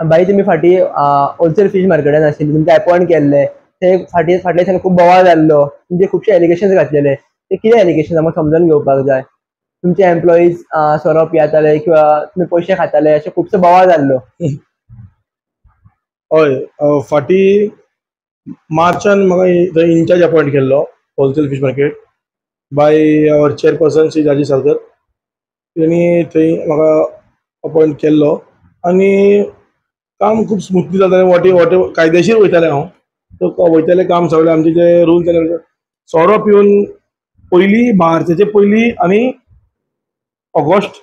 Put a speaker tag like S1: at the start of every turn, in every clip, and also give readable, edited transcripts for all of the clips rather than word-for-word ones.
S1: बाई तुमी फाटीं होलसेल फीश मार्केटान आशिल्ली, तुमकां अपॉयंट केल्ले, ते फाटीं फाटल्या दिसांनी खूब बोवाळ जाल्लो, तुमचे खुबशे एलिगेशन्स घातलेले, ते कितें एलिगेशन आमकां समजून घेवपाक जाय. तुमचे एम्प्लॉईज सोरो पियेताले किंवा तुमी पयशे खाताले, अशें खुबसो बोवाळ जाल्लो.
S2: हय, फाटीं मार्चान म्हाका थंय इनचार्ज अपॉयंट केल्लो wholesale fish market by our chairperson Shri Rajesh Salkar. तेणी थंय म्हाका अपॉयंट केल्लो आनी काम खूब स्मुथली जातालें. वॉटे वॉटे कायदेशीर वयतालें हांव, सो वयतालें काम सगळें आमचे जे रूल्स आनी सोरो पिवन पयलीं मार्चाचे पयलीं आनी ऑगस्ट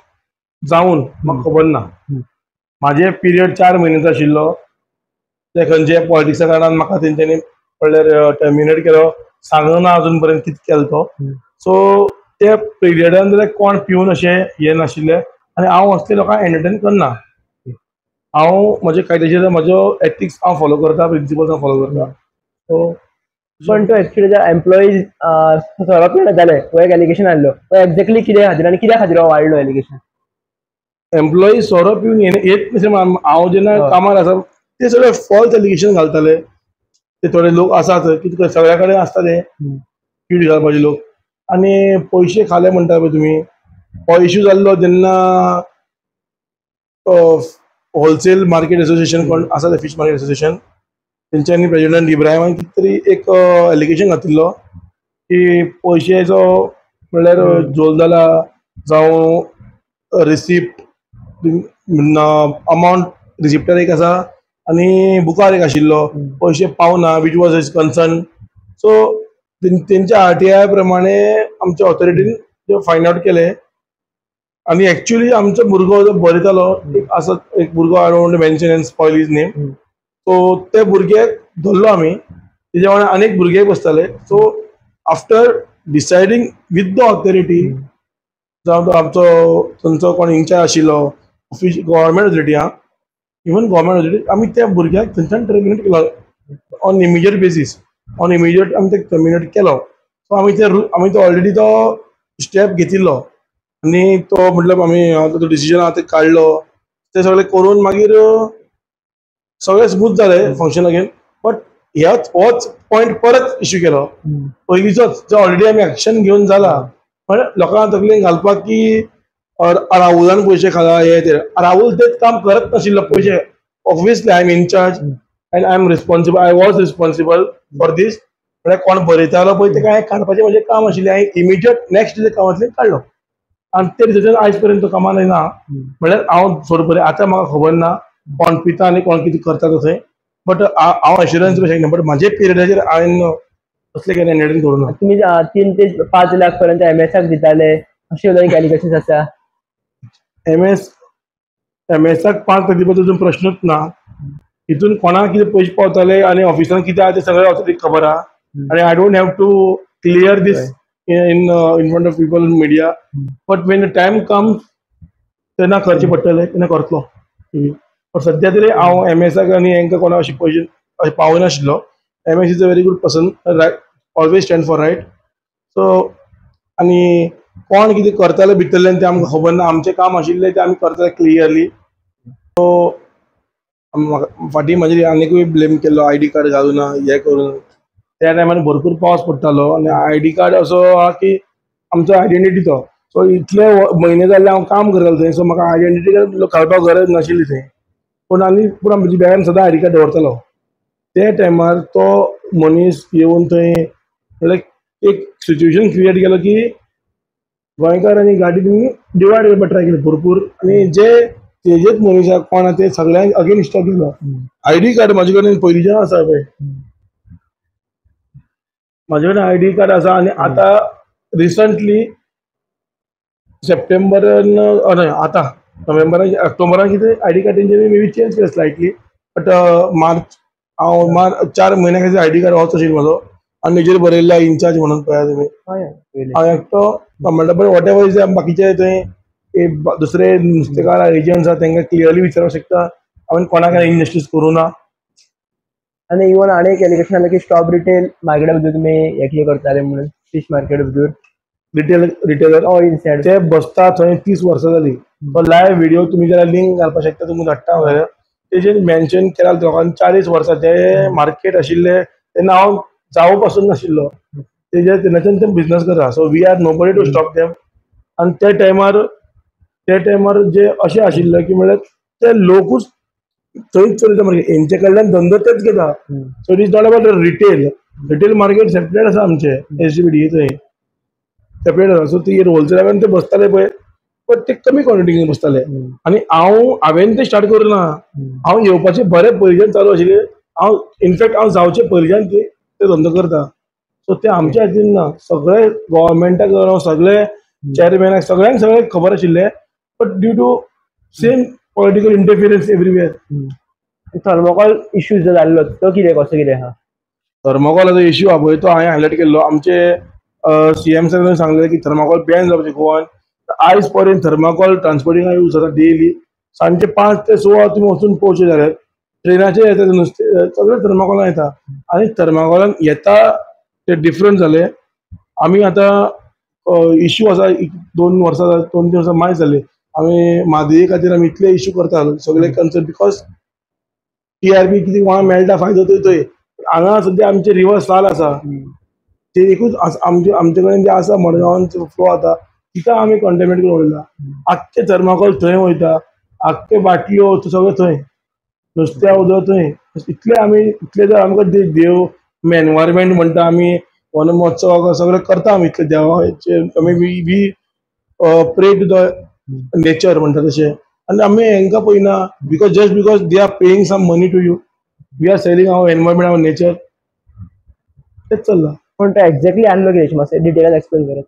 S2: जावन म्हाका खबर ना. म्हाजे पिरियड 4 म्हयन्याचो आशिल्लो, ते खंयचे पॉलिटिक्सा कारणान म्हाका तेंच्यांनी म्हणल्यार टर्मिनेट केलो, सांगना अजून पर्यंत कितें केलो तो. सो त्या पिरियडान जाल्यार कोण पिवन अशें हें नाशिल्लें आनी हांव असले लोकांक एंटरटेन करना. हांव म्हजे कायदेशीर म्हजो एथिक्स हांव फॉलो करता, प्रिंसिपल्स हांव फॉलो करता. सो
S1: पण तो एक्चुअली जर एम्प्लॉईज सोरो पिवन येताले हो एक एलिगेशन आसलो, तो एक्झॅक्टली कित्या खातीर आनी कित्या खातीर हो वाडलो एलिगेशन?
S2: एम्प्लॉई सोरो पिवन येत हांव जेन्ना कामार आसा ते सगळे फॉल्स एलिगेशन घालताले. ते थोडे लोक आसात कितें सगळ्या कडेन आसता ते कीड घालपाचे लोक. आनी पयशे खाले म्हणटा पळय तुमी, हो इशू जाल्लो जेन्ना होलसेल मार्केट एसोसिएशन कोण आसा ते फीश मार्केट एसोसिएशन तेंच्यांनी प्रेजिडंट इब्राहिमान कितें तरी एक एलिगेशन घातिल्लो की पयशेचो म्हणल्यार झोल जाला जावं रिसिप्ट अमावंट रिसिप्टार एक आसा आनी बुकार एक आशिल्लो, पयशे पावना, which was his concern. So तेंच्या RTI प्रमाणे आमच्या ऑथॉरिटीन ते फायंड आवट केले आनी एक्चुअली आमचो भुरगो जो बरयतालो एक आसा एक भुरगो, I don't mention and spoil his name, so ते भुरग्याक धरलो आमी, तेज्या वांगडा आनीक भुरगे बसताले. So after deciding with the authority, जावं तो आमचो थंयचो कोण इनचार्ज आशिल्लो ऑफिस गव्हर्मेंट ऑथॉरिटी, आं इवन गव्हर्मेंट ऑथॉरिटी, आमी त्या भुरग्याक थंयच्यान टर्मिनेट केलो on immediate basis. On immediate आमी ते टर्मिनेट केलो. सो आमी ते आमी तो ऑलरेडी तो स्टेप घेतिल्लो आनी तो म्हटल्यार आमी तो डिसिजन आहा ते काडलो, ते सगळें करून मागीर सगळें स्मूथ जालें फंक्शन अगेन. बट ह्याच होच पॉयंट परत इश्यू केलो पयलींचोच, जो ऑलरेडी आमी एक्शन घेवन जाला, पण लोकांक तकलेन घालपाक की राहुलान पयशे खाला हे ते. राहुल तेच काम करत नाशिल्लो पयशे. Obviously I am incharge and I am responsible, I was responsible for this. म्हळ्यार कोण बरयतालो पळय तेका हांवें काडपाचें म्हजें काम आशिल्लें, हांवें इमिजिएट नेक्स्ट डे कामांतल्यान काडलो आनी ते दिसाच्यान आयज पर्यंत तो कामान येना. म्हळ्यार हांव सोड बरें आतां म्हाका खबर ना कोण पिता आनी कोण कितें करता तशें, बट हांव एश्युरन्स दिवपाक शकना. बट म्हाजे पिरियडाचेर हांवें असलें केन्ना एंटरटेन करूं ना.
S1: तुमी 3 ते 5 लाख पर्यंत एमएसाक दिताले अशें एक एलिगेशन आसा.
S2: एमएसाक 5 लाख दिवपाचो अजून प्रश्नूच ना. हितून कोणाक कितें पयशे पावताले आनी ऑफिसान कितें आहा तें सगळें ऑथॉरिटीक खबर आहा आनी I don't have to clear this in front of people in media. But when the time comes तेन्ना करचें पडटलें, तेन्ना करतलो. पण सद्या तरी हांव एमएसाक आनी हांकां कोणाक अशें पयशे अशें पावनाशिल्लो. MS is a very good person, always stand for right. So आनी कोण कितें करताले भितरल्यान तें आमकां खबर ना. आमचें काम आशिल्लें तें आमी करताले क्लियरली. सो फाटीं म्हाजेर आनीकूय ब्लेम केल्लो, ID card घालूना हें करून. त्या टायमार भरपूर पावस पडटालो आनी ID card असो आहा की आमचो आयडेंटिटी तो. सो इतले म्हयने जाल्ले हांव काम करतालो थंय, सो म्हाका आयडेंटिटी कार्ड घालपाक गरज नाशिल्ली थंय. पूण आनी पूण म्हज्या बॅगान सदां ID card दवरतालो. ते टायमार तो मनीस येवन थंय म्हणल्यार एक सिट्युएशन क्रिएट केलो की गोंयकार आनी गाडी तुमी डिवायड करपाक ट्राय केली भरपूर. आनी जे तेजेच मनीस कोण आहा ते सगळ्यांक अगेन्स्ट दिलो. ID card म्हाजे कडेन पयलींच्यान आसा पळय, म्हाजे कडेन ID card आसा. आनी आतां रिसंटली सप्टेंबरान न्हय आतां नोव्हेंबरान ऑक्टोबरान कितें ID card तेंच्यांनी मे बी चेंज केलें स्लायटली. बट मार्च हांव 4 म्हयन्या खातीर ID card होच आशिल्लो म्हाजो आनी तेजेर बरयल्लें इनचार्ज म्हणून पळया तुमी. हांव एकटो म्हणटा but what ever is बाकीचे थंय दुसरे नुस्तेकार एजंट्स आहा तेंकां क्लियरली विचारूंक शकता हांवें कोणाक इनजस्टीस करूं ना.
S1: आनी इवन आनी एक एलिगेशन आसलें की स्टॉप रिटेल मार्केटा भितर तुमी हें कितें करताले म्हणून, फीश मार्केट भितर
S2: रिटेलर
S1: ऑल इनसायड
S2: ते बसता थंय 30 वर्सां जाली. तो लायव्ह व्हिडिओ तुमी जाल्यार लिंक घालपाक शकता, तुमी धाडटा जाल्यार तेजेर मेन्शन केला लोकांनी 40 वर्सां जे मार्केट आशिल्ले तेन्ना हांव जावं पासून नाशिल्लो तेजेर तेन्नाच्यान ते बिजनस करता. So we are nobody to stop them. आनी त्या टायमार जे अशें आशिल्लें की म्हळ्यार ते लोकूच थंयच चलयता मार्केट, हेंचे कडल्यान धंदो तेच घेता. So it is not about retail, retail market separate आसा आमचे एसजीपीडी थंय सेपरेट आसा. सो ती होलसेला कडेन ते बसताले पळय, बट ते कमी क्वॉन्टिटीन बसताले. आनी हांवें ते स्टार्ट करूं ना, हांव येवपाचे बरे पयलींच्यान चालू आशिल्ले. हांव इनफॅक्ट हांव जावचे पयलींच्यान ते धंदो करता. सो ते आमच्या हातीन ना, सगळे गव्हर्मेंटाक सगळे चेअरमॅनाक सगळ्यांक सगळें खबर आशिल्लें, but due to same political interference everywhere.
S1: Thermocol issue जो जाल्लो तो कितें कसो कितें आहा?
S2: थर्मोकॉलाचो इश्यू आहा पळय तो हांवें हायलायट केल्लो. आमचे सीएम सरान सांगलें की थर्मोकॉल बॅन जावपाचें गोवान. आयज पर्यंत थर्माकॉल ट्रान्सपोर्टिंगाक यूज जाता डेली. सांजचे 5 ते 6 तुमी वचून पळोवचें जाल्यार ट्रेनाचेर येता नुस्तें सगळें थर्माकॉलान येता. आनी थर्माकॉलान येता ते डिफरंट जाले. आमी आतां इश्यू आसा 2 वर्सां 2-3 वर्सां मायज जाले. आमी म्हादये खातीर आमी इतले इश्यू करता सगळे कन्सर्न, because TRP कितें कोणाक मेळटा फायदो थंय थंय. हांगा सद्या आमचे रिवर साल आसा ते एकूच आमचे कडेन जे आसा मडगांवान फ्लो जाता तिका आमी कंटेमिनेट करून उडयला. आख्खे थर्माकॉल थंय वयता, आख्खे बाटल्यो सगळें थंय, नुस्त्या उदक थंय. इतले आमी इतले जर आमकां देव आमी एनवायरमेंट म्हणटा, आमी वन महोत्सव सगळें करता, आमी इतले देवाचे आमी we pray to the nature म्हणटा तशें. आनी आमी हेंकां पळयना because just because they are paying some money to you, we are selling our environment, our nature. तेच चल्लां.
S1: पूण तो एक्झॅक्टली आणलो कितें मातशें डिटेलान एक्सप्लेन करात.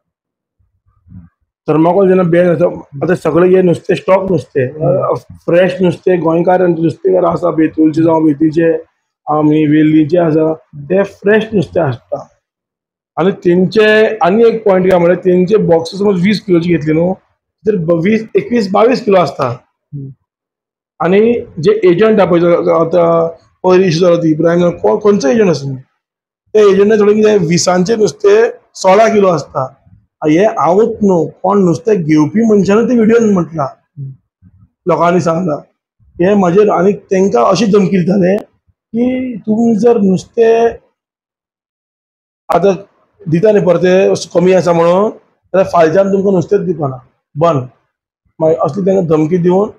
S2: थर्माकॉल जेन्ना बॅन जाता आतां सगळें हे नुस्तें स्टॉक नुस्तें फ्रेश नुस्तें गोंयकार नुस्तेकार आसा, बेतुलचे जावं बेतीचे आमी वेल्लीचे आसा ते फ्रेश नुस्तें आसता. आनी तेंचे आनी एक पॉयंट काय म्हळ्यार तेंचे बॉक्स समज 20 किलोची घेतली न्हू तर 20, 21, 22 किलो आसता. आनी जे एजंट आहा पळय आतां पयर इश्यू जालो ती इब्राहिम खंयचो एजंट आसूं ते एजंटा थोडें कितें 20 नुस्तें 16 किलो आसता. हे हांवूच न्हू कोण नुस्तें घेवपी मनशानूच ते व्हिडियोन म्हटलां, लोकांनी सांगलां हे म्हाजेर. आनी तांकां अशें धमकी दिताले की तुमी जर नुस्तें आतां दिता न्ही परतें कमी आसा म्हणून जाल्यार फालच्यान तुमकां नुस्तेंच दिवपाना बंद. मागीर असली तांकां धमकी दिवन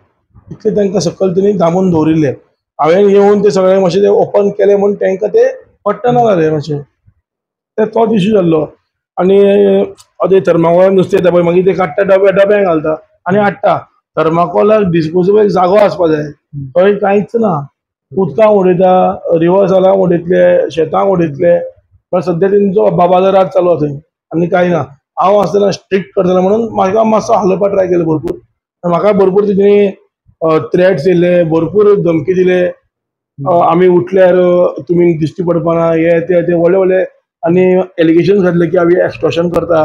S2: इतलें तांकां सकयल तेणी दामून दवरिल्लें. हांवें येवन ते सगळें मातशें ते ओपन केलें म्हूण तांकां ते पडटना जालें मातशें, ते तोच इश्यू जाल्लो. आनी ते थर्माकोलान नुस्तें येता पळय मागीर ते काडटा डब्यांक घालता आनी हाडटा. थर्माकोलाक डिस्पोजेबल जागो आसपा जाय, थंय कांयच ना. उदकांत उडयता, रिवर सालाक उडयतले, शेतांक उडयतले. पण सद्या तेंचो बाबाचो राज चालू आसा थंय आनी कांय ना. हांव आसतना स्ट्रिक्ट करतालो म्हणून म्हाका मातसो हालोवपाक ट्राय केलो भरपूर. म्हाका भरपूर तेणी थ्रेट्स येयले, भरपूर धमकी दिले. आमी उठल्यार तुमी दिश्टी पडपाना हे ते ते व्हडले व्हडले आनी एलिगेशन घातले की आमी एक्सटॉर्शन करता.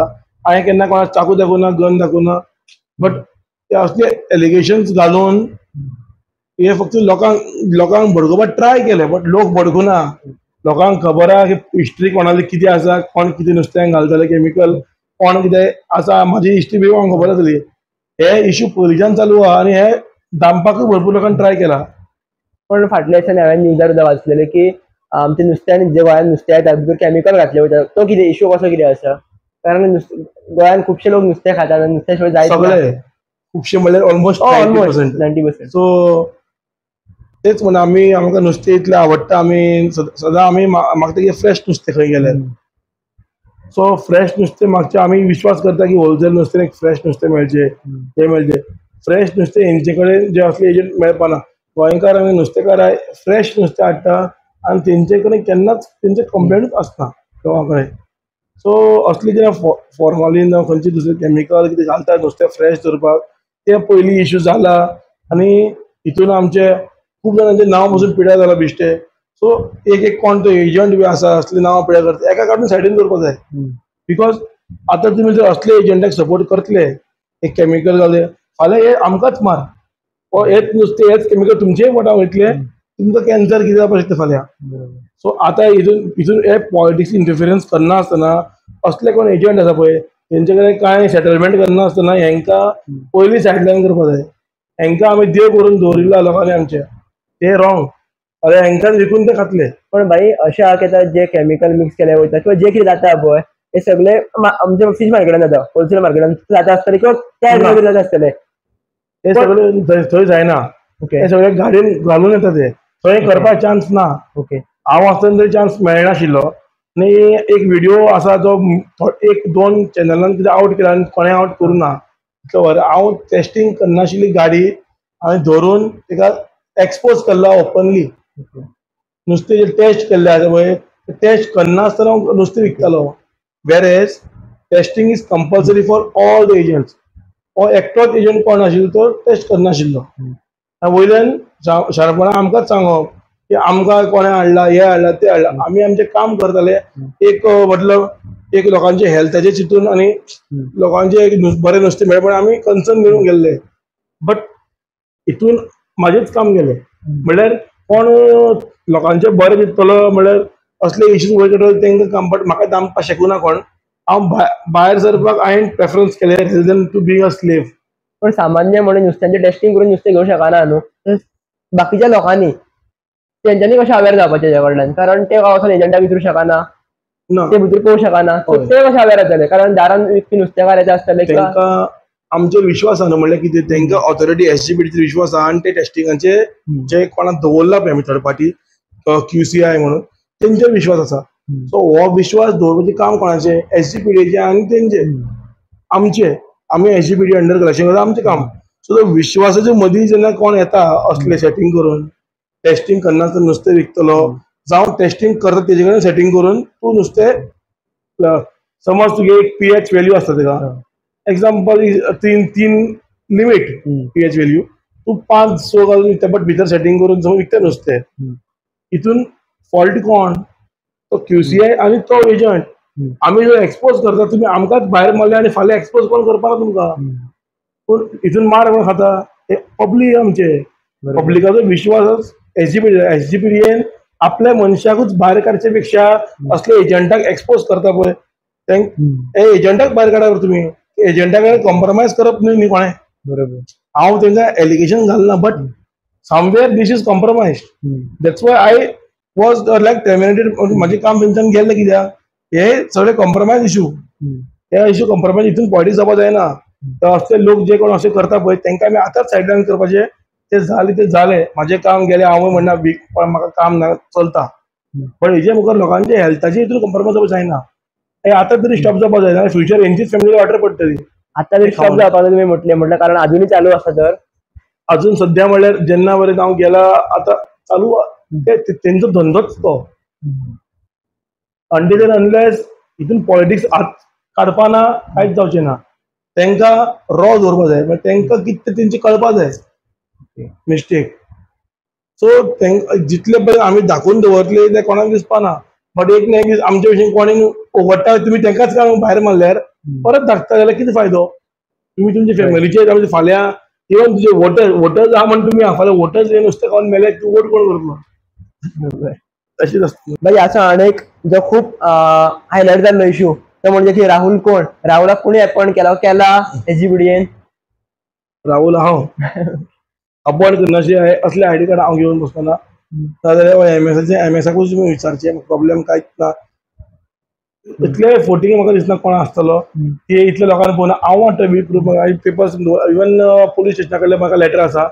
S2: हांवें केन्ना कोणाक चाकू दाखोवना, गन दाखोवना, बट ते असले एलिगेशन्स घालून हे फक्त लोकांक लोकांक भडकोवपाक ट्राय केले, बट लोक भडकुना. लोकांक खबर आहा की हिस्ट्री कोणाली कितें आसा, कोण कितें नुस्त्यांक घालताले केमिकल, कोण कितें आसा. म्हाजी हिस्ट्री बी कोणाक खबर आसली. हे इश्यू पयलींच्यान चालू आहा आनी हे दामपाकूय भरपूर लोकांनी ट्राय केला.
S1: पण फाटल्या दिसांनी हांवें न्यूजार सुद्दां वाचलेलें की आमच्या नुस्त्यान जे गोंयांत नुस्तें येता भितर केमिकल घातलें वयता, तो कितें इश्यू कसो कितें आसा? कारण गोंयांत खुबशे लोक नुस्तें खातात आनी नुस्त्या शिवाय जायच ना.
S2: सगळे खुबशे म्हणल्यार ऑलमोस्ट 90%.
S1: 90%.
S2: सो तेच म्हणून आमी आमकां नुस्तें इतलें आवडटा, आमी सदां आमी मागता की फ्रेश नुस्तें खंय गेल्यार. सो फ्रेश नुस्तें मागचें आमी विश्वास करता की होलसेल नुस्तें एक फ्रेश नुस्तें मेळचें, हें मेळचें. फ्रेश नुस्तें हेंचे कडेन जे असले एजंट मेळपाना. गोंयकार आमी नुस्तेकार फ्रेश नुस्तें हाडटा आनी तेंचे कडेन केन्नाच तेंचे कंप्लेनूच आसना गांवा कडेन. सो असली जेन्ना फॉर्मालीन जावं खंयची दुसरी केमिकल कितें घालता नुस्तें फ्रेश दवरपाक, ते पयलीं इश्यू जाला. आनी हितून आमचे खूब जाणांचें नांव पसून पिड्यार जाला बेश्टे. सो एक एक कोण तो एजंट बी आसा असली नांवां पिड्यार करता, एका काडून सायडीन दवरपाक जाय. Because आतां तुमी जर असले एजंटाक सपोर्ट करतले, एक केमिकल घाले फाल्यां हे आमकांच मार, हेच नुस्तें हेच केमिकल तुमचेय पोटाक वयतले, तुमकां कॅन्सर कितें जावपाक शकता फाल्यां. सो आतां हितून हे पॉलिटिक्स इंटरफिरन्स करना आसतना असले कोण एजंट आसा पळय तेंचे कडेन कांय सेटलमेंट करना आसतना हेंकां पयलीं सायडलायन करपाक जाय. हेंकां आमी देव करून दवरिल्लो लोकांनी आमचे. ते रॉंग. अरे हांकांच विकून ते खातले.
S1: पण भाई अशें आहा की आतां जे केमिकल मिक्स केले वयता किंवा जे कितें जाता पळय हे सगळे आमच्या फीश मार्केटान जाता, होलसेल मार्केटान जाता आसतले किंवा त्या जाता आसतले.
S2: ते सगळे थंय जायना, ते सगळे गाडयेन घालून येता, ते थंय करपाक चान्स ना.
S1: ओके,
S2: हांव आसतना थंय चान्स मेळनाशिल्लो. आनी एक व्हिडिओ आसा जो एक दोन चॅनलान कितें आवट केला आनी कोणें आवट करूं ना. हांव टेस्टिंग करनाशिल्ली गाडी हांवें धरून ताका एक्सपोज केल्लो ओपनली. नुस्तें जे टेस्ट केल्लें आसा पळय, टेस्ट करनासतना हांव नुस्तें विकतालो. Whereas testing is compulsory for all the agents. हो एकटोच एजंट कोण आशिल्लो तो टेस्ट करनाशिल्लो. वयल्यान शाणपणां आमकांच सांगप की आमकां कोणें हाडला, हें हाडला, तें हाडला. आमी आमचें काम करताले. एक मतलब एक लोकांचे हेल्थाचें चिंतून आनी लोकांचें एक बरें नुस्तें मेळ्ळें पण आमी कन्सर्न घेवन गेल्ले. बट हितून म्हाजेंच काम गेलें. म्हणल्यार कोण लोकांचें बरें चिंततलो म्हणल्यार असले इश्यूज वयर काडटलो तांकां काम. बट म्हाका दामपाक शकना कोण. हांव भायर सरपाक हांवें प्रेफरन्स केलें rather than to being a slave.
S1: पण सामान्य म्हणून नुस्त्यांचें टेस्टिंग करून नुस्तें घेवंक शकना न्हू, बाकीच्या लोकांनी तेंच्यांनी कशें अवेर जावपाचें हेज्या कडल्यान? कारण ते वचोन एजंटाक विचारूंक शकना, ते भितर पळोवंक शकना, ते कशें अवेर जातले? कारण दारान विकपी नुस्तेकार येता आसतले.
S2: तांकां आमचेर विश्वास आहा न्हू, म्हणल्यार कितें तांकां ऑथॉरिटी एसजीपीडीचेर विश्वास आहा आनी ते टेस्टिंगाचे जे कोणाक दवरला पळय आमी थर्ड पार्टी QCI म्हणून तेंचेर विश्वास आसा. सो हो विश्वास दवरपाचें काम कोणाचें? एसजीपीडीचें आनी तेंचें. आमचें, आमी एसजीपीडी अंडर कलेक्शन करता, आमचें काम. सो तो विश्वासाचे मदीं जेन्ना कोण येता असलें सेटींग करून टेस्टिंग करनासतना नुस्तें विकतलो, जावं टेस्टिंग करता तेजे कडेन सेटींग करून तूं नुस्तें समज तुगे एक पीएच वेल्यू आसता तेका, एग्जाम्पल 3 लिमीट पीएच वेल्यू, तूं 5 6 घालून विकता, बट भितर सेटींग करून समज विकता नुस्तें. हितून फॉल्ट कोण? तो QCI आनी तो एजंट. आमी जो एक्सपोज करता तुमी आमकांच भायर मारले आनी फाल्यां एक्सपोज कोण करपाक तुमकां. पूण हितून मार कोण खाता? ते पब्लीक. आमचे पब्लिकाचो विश्वास एसजीपीडीएन आपल्या मनशाकूच भायर काडचे पेक्षा असले एजंटाक एक्सपोज करता पळय, ते एजंटाक भायर काडा तुमी. एजंटा कडेन कॉम्प्रोमायज करप न्हय न्ही कोणें.
S1: बरोबर.
S2: हांव तांकां एलिगेशन घालना, but somewhere this is compromise. That's why I was like terminated. म्हाजें काम तेंच्यान गेल्लें कित्याक हे सगळे कॉम्प्रोमायज इशू. हे इशू कॉम्प्रोमायज हितून पॉलिटिक्स जावपा जायना. असले लोक जे कोण अशें करता पळय तांकां आमी आतांच सायडलायन करपाचें. ते जालें ते जालें, म्हाजें काम गेलें, हांवूय म्हणना म्हाका काम ना चलता. पण हेजे मुखार लोकांचे हेल्थाचे हितून कॉम्प्रोमायज जावपा जायना. हे आतां तरी स्टॉप जावपा जायना, फ्युचर हेंचीच फॅमिली वाटर पडटली.
S1: आतां तरी स्टॉप जावपा जाय तुमी म्हटलें, म्हटल्यार कारण अजुनूय चालू आसा तर?
S2: अजून सद्या म्हणल्यार जेन्ना मेरेन हांव गेला आतां चालू, तेंचो धंदोच तो. अंटील एंड अनलेस हितून पॉलिटिक्स काडपा ना कांयच जावचें ना. तांकां रॉ दवरपा जाय, पण तांकां कितें तेंचें कळपा जाय मिस्टेक. सो तांकां जितले पर्यंत आमी दाखोवन दवरतले ते कोणाक दिसपा ना. बट एक ना एक दीस आमचे भशेन कोणी उगडटा, तुमी तांकांच काडून भायर मारल्यार परत धाकता जाल्यार कितें फायदो? तुमी तुमचे फॅमिलीचेर फाल्यां इवन तुजे वोटर्स आहा म्हण तुमी फाल्यां वोटर्स हे नुस्तें खावन मेले तूं वोट कोण करतलो? तशेंच आसता.
S1: भाई हाचो आनी एक जो खूब हायलायट जाल्लो इशू तो म्हणजे की राहुल कोण, राहुलाक कोणी अपॉइंट केला केला एसजीपीडीएन?
S2: राहुल हांव अपॉइंट करनाशे असले आयडी कार्ड हांव घेवन बसना. नाजाल्यार एमएसाचे एमएसाकूच तुमी विचारचें, प्रॉब्लेम कांयच ना. इतले फोटींग म्हाका दिसना कोण आसतलो की इतले लोकांनी पळोवना. हांव वांटो बी प्रूफ पेपर्स, इवन पोलीस स्टेशना कडल्यान म्हाका लेटर आसा,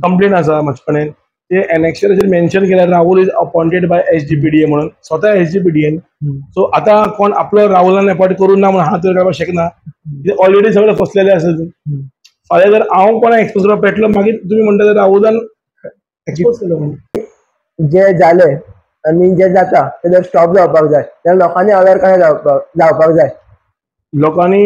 S2: कंप्लेन आसा म्हाजे कडेन. ते एनेक्शराचेर मेन्शन केल्यार Rahul is appointed by SGPDA म्हणून, स्वता एसजीपीडीएन. सो आतां कोण आपलो राहुलान अपॉइंट करूं ना म्हणून हात वयर काडपाक शकना. ऑलरेडी सगळे फसलेले आसा. फाल्यां जर हांव कोणाक एक्सपोज करपाक पेटलो मागीर तुमी म्हणटा राहुलान एक्सपोज केलो म्हणून.
S1: जे जालें आनी जे जाता ते जर स्टॉप जावपाक जाय जाल्यार लोकांनी अवेर कशें जावपाक जाय?
S2: लोकांनी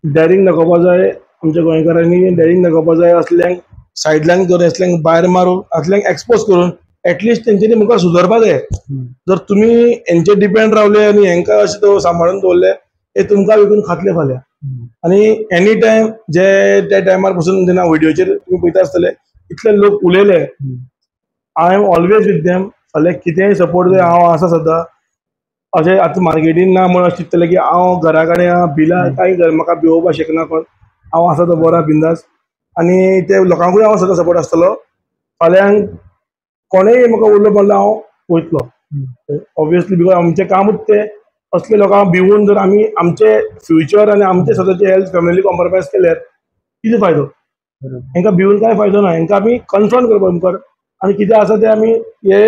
S2: डॅरिंग दाखोवपा जाय, आमच्या गोंयकारांनी डॅरिंग दाखोवपा जाय. असल्यांक सायडलायन करून, असल्यांक भायर मारून, असल्यांक एक्सपोज करून एटलिस्ट तेंच्यांनी मुखार सुदरपा जाय. जर तुमी हेंचेर डिपेंड रावले आनी हेंकां अशें सांबाळून दवरले हे तुमकां विकून खातले फाल्यां. आनी एनी टायम जे त्या टायमार पसून जेन्ना व्हिडियोचेर तुमी पळयता आसतले इतले लोक उलयले, I am always with them. फाल्यां कितेंय सपोर्ट जाय हांव आसा सदां. अशें आतां मार्केटीन ना म्हूण अशें चिंततलें की हांव घरा कडेन आहा, बिलां कांय म्हाका भिवोवपाक शकना कोण, हांव आसा तो बरो बिंदास. आनी ते लोकांकूय हांव सदां सपोर्ट आसतलो. फाल्यां कोणेय म्हाका उलो मारलो हांव वयतलो ऑब्वियसली, because आमचें कामूच तें. असले लोकांक भिवून जर आमी आमचे फ्युचर आनी आमचे स्वताचे हेल्थ फॅमिली कॉम्प्रोमायज केल्यार कितें फायदो? हेंकां भिवून कांय फायदो ना. हेंकां आमी कन्फ्रंट करपाक मुखार आनी कितें आसा तें आमी हे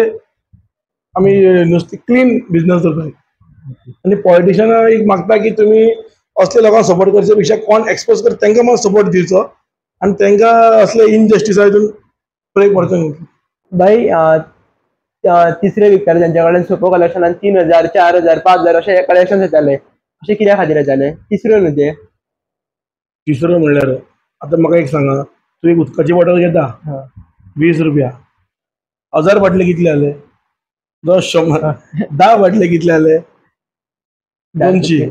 S2: आमी नुस्तें क्लीन बिजनस करपाक. आनी पॉलिटिशनां एक मागता की तुमी असले लोकांक सपोर्ट करचे पेक्षा कोण एक्सपोज करता तांकां मात सपोर्ट दिवचो आनी तांकां असले इनजस्टिसा हितून ब्रेक पडचो न्हू.
S1: बाई, तिसरे विकताले तेंच्या कडेन सोपो कलेक्शनान 3000, 4000, 5000 अशे कलेक्शन येताले. अशें कित्या खातीर येताले? तिसऱ्यो न्हू ते.
S2: तिसरो म्हणल्यार आतां म्हाका एक सांगा, तूं एक उदकाची बॉटल घेता 20 रुपया, 1000 बाटले कितले जाले? 100, 10 बाटले कितले जाले? 200.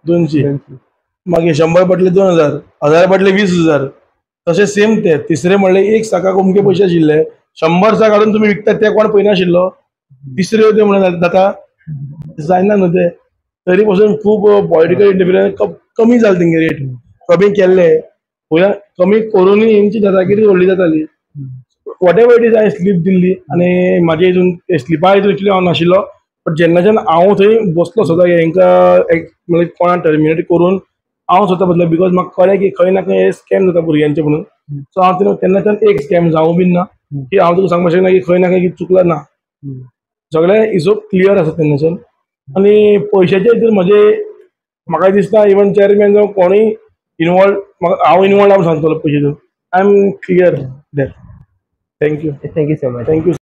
S2: 200. मागीर 100 बाटले 2000, 1000 बाटले 20,000. तशें सेम ते तिसरे म्हणल्यार एक साकाक अमके पयशे आशिल्ले, 100 साक हाडून तुमी विकतात ते कोण पळयनाशिल्लो. तिसऱ्यो ते म्हणून जाता जायना न्हू ते. तरी पसून खूब पॉलिटिकल इंटरफिरन्स कमी जालें, तेंगे रेट कमी केल्ले, पयल्या कमी करूनय हेंची दादागिरी व्हडली जाताली. What ever it is, हांवें स्लीप दिल्ली आनी म्हाजे हितून स्लिपा हितून इतलो हांव नाशिल्लो, बट जेन्नाच्यान हांव थंय बसलो स्वता हेंकां म्हणल्यार कोणा टर्मिनेट करून हांव स्वता बसलो, because म्हाका कळ्ळें की खंय ना खंय हे स्कॅम जाता भुरग्यांचे म्हणून. सो हांव तेन्नाच्यान एक स्कॅम जावं बीन ना की हांव तुका सांगपाक शकना की खंय ना खंय चुकला ना, सगळें हिशोब क्लियर आसा तेन्नाच्यान. आनी पयशाचे हितून म्हजे म्हाका दिसता इवन चेअरमॅन जावं कोणूय इनवॉल्व, म्हाका हांव इनवॉल्व हांव सांगतलो पयशे हितून. I am clear that. Thank you.
S1: Thank you so much.
S2: Thank you.